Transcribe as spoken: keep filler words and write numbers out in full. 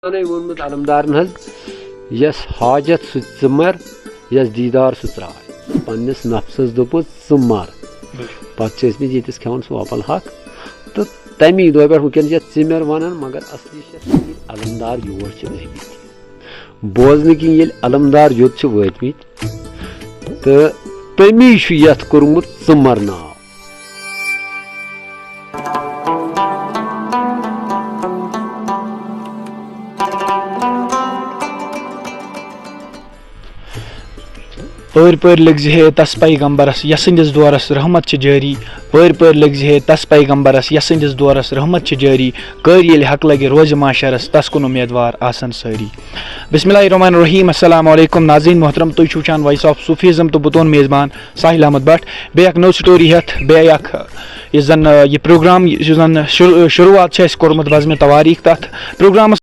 پانے ووٚنمُت علمدارن حظ، یس حاجت سُہ ژٕ مر، یس دیدار سُہ ژراے۔ پننِس نفسس دوٚپمُت، ژٕ مر۔ پتہٕ چھِ ٲسمٕتۍ ییٚتِس کھٮ۪وان سُہ اپل حق۔ تہٕ تمی دۄہ پٮ۪ٹھ وٕنکیٚن چھِ یتھ ژٕ مر ونان، مگر اصلی چھِ یتھ علمدار یور چھِ ٲمٕتۍ۔ بوزنہٕ کِنۍ ییٚلہِ علمدار یوٚت چھِ وٲتمٕتۍ، تہٕ تٔمی چھُ یَتھ کوٚرمُت ژٕمَر ناو۔ پٲرۍ پٲرۍ لٔگۍ زِ ہے تس پیغمبرس، یسٕنٛدِس دورس رحمت چھِ جٲری۔ پٲرۍ پٲرۍ لٔگۍ زِ ہے تس پیغمبرس، یسٕنٛدِس دورس رحمت چھِ جٲری۔ قٲرۍ ییٚلہِ حق لگہِ روزِ معاشرس، تس کُن اُمیدوار آسن سٲری۔ بسم اللہ الرحمن الرحیم۔ السلام علیکم ناظرین محترم، تُہۍ چھِو وٕچھان وائس آف صوفیزم تہٕ بہٕ تُہُنٛد میزبان ساحل احمد بٹ۔ بیٚیہِ اکھ نٔو سٹوری ہٮ۪تھ، بیٚیہِ اکھ یُس زن، آ، یہِ پروگرام یُس زن شروع-، شروعات چھِ اَسہِ کوٚرمُت بزمِ توٲریٖخ تتھ پروگرامس۔